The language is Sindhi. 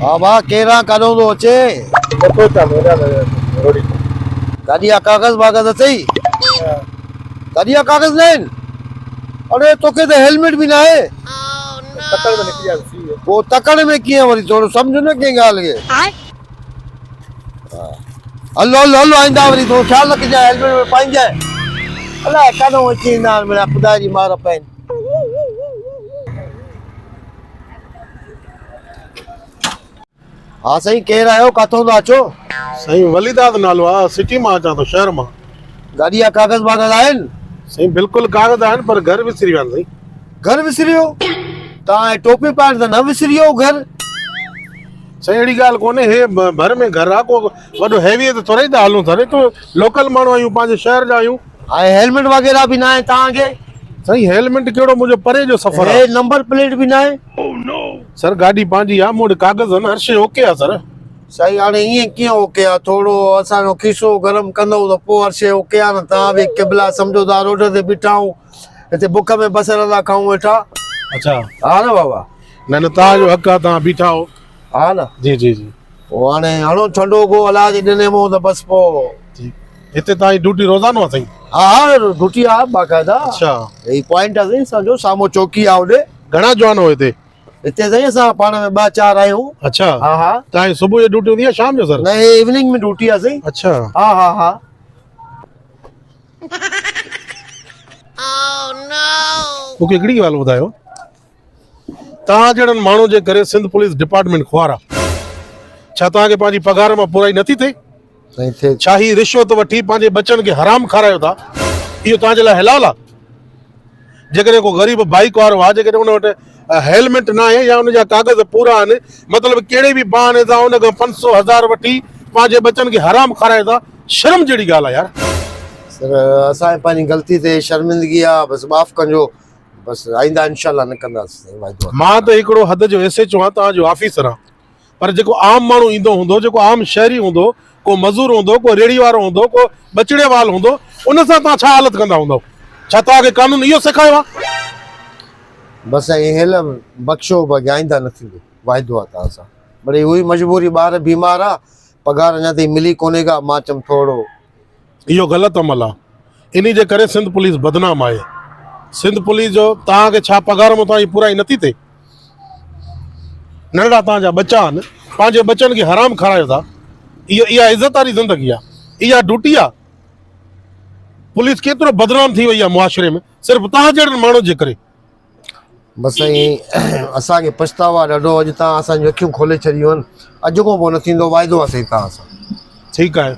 ها ڀاء ڪير آ ڪاڏهون ٿو اچي؟ نٿو اچان هيڏانهن روڙي تان. گاڏي جا ڪاغذ واغذ اٿئي؟ گاڏي جا ڪاغذ نه آهن؟ اڙي توکي ته هيلميٽ به ناهي. تڪڙ ۾ نڪري آيس سي. پوء تڪڙ ۾ ڪيئن وري ٿورو سمجهه نه ڪنهن ڳالهه کي. هل هل هل آئنده وري ٿورو خيال رکجانء هيلميٽ ۾ پائينجانء. الائي ڪاڏهون اچي ايندا آهن مڙيا خدا جي مار پين. ها سائين ڪير آهيو ڪاٿون ٿا اچو؟ سائين وليداد نالو آ سٽي مان اچان ٿو شهر مان. گاڏي جا ڪاغذ واغذ آهن؟ سائين بلڪل ڪاغذ آهن پر گهر وسري ويا آهن سائين. گهر وسري ويو؟ تان هي ٽوپي پائڻ ته نه وسري ويو گهر؟ سائين اهڙي ڳالهه ڪونهي هي ڀر ۾ گهر آ ڪو وڏو هيوي تي ٿورئي ٿا هلون ٿا تو لوڪل ماڻهو آهيون پنهنجي شهر جا آهيون. ۽ هيلمٽ وغيره به ناهي توهان کي؟ سائين هيلمٽ ڪهڙو منهنجو پري جو سفر آ. هي نمبر پليٽ به ناهي؟ سر گاڏي پنهنجي آ مون وٽ ڪاغذ آهن هر شي اوڪي آ سر. سائين هاڻي ائين ڪيئن اوڪي آ ٿورو اسان جو کيسو گرم ڪندؤ ته پوء هر شي اوڪي آ نه توهان به قبلا سمجهو ٿا روڊ تي بيٺا آهيون هتي بک ۾ بصر ٿا کائون ويٺا. اڇا. ها نه بابا. نه نه توهان جو حق آ توهان بيٺا آهو. ها نه. جي جي جي. پوء هاڻي هڻو ڇنڊو ڪو الله جي ڏني مون ته بس پوء. ٺيڪ هتي توهان جي ڊيوٽي روزانو آ سائين؟ ها ها ڊيوٽي آ باقاعده. اڇا. هي پوائنٽ آ سائين اسان جو سامهون چوڪي آ هوڏي. گهڻا جوان هو هتي؟ هتي سائين اسان پاڻ ۾ ٻه چار آهيون. اڇا. ها ها. توهان جي صبح جو ڊيوٽي هوندي آ شام جو سر؟ نه هي ايوننگ ۾ ڊيوٽي آ سائين. اڇا. ها ها ها. مون کي هڪڙي ڳالهه ٻڌايو توهان جهڙن ماڻهن جي ڪري سنڌ پوليس ڊپارٽمينٽ خوار آ. ڇا توهان کي پنهنجي پگهار مان پورائي نٿي ٿئي؟ سائين ٿئي. ڇا هي رشوت وٺي پنهنجي ٻچن کي حرام کارايو ٿا؟ اهو توهان جي لاء حلال آ؟ جيڪڏهن ڪو غريب بائيڪ وارو آ جيڪڏهن ان وٽ هيلميٽ ناهي يا ان جا ڪاغذ پورا آهن مطلب ڪهڙي به بهاني سان ان کان 500 هزار وٺي پنهنجي ٻچن کي حرام کارايو ٿا شرم جهڙي ڳالهه آ يار. سر اسان کي پنهنجي غلطي تي شرمندگي آ بس معاف ڪجو. بس آئنده انشاء الله نه ڪنداسين واعدو آهي. مان ته هڪڙو حد جو ايس ايڇ او آهيان توهان جو آفيسر آهيان پر جيڪو عام ماڻهو ايندو هوندو جيڪو عام شهري هوندو ڪو مزور هوندو ڪو ريڙهي وارو هوندو ڪو ٻچڙي وال هوندو ان سان توهان ڇا حالت ڪندا هوندؤ ڇا توهان کي قانون اهو سيکايو آهي. بس سائين هيل بخشو باقي آئنده نه ٿيندو واعدو آهي توهان سان بڙي اهي مجبوري ٻار بيمار آ پگهار اڃا تائين ملي ڪونهي ڪا مان چيم ٿورو اهو غلط عمل آ انهي جي ڪري سنڌ پوليس بدنام آهي سنڌ پوليس جو توهان کي ڇا پگهار مان توهان جي پورائي نٿي ٿئي ننڍڙا توهان جا ٻچا آهن پنهنجي ٻچن کي حرام کارايو ٿا اهو اها عزت واري زندگي آ اها ڊيوٽي آ پوليس ڪيترو بدنام ٿي وئي آ معاشري ۾ صرف توهان جهڙن ماڻهن جي ڪري بس سائين اسان کي پڇتاء آ ڏاڍو اڄ توهان اسان جون اکيون کولي ڇڏيون آهن اڄ کان پوء نه ٿيندو واعدو آ سائين توهان سان. ٺيڪ آهي.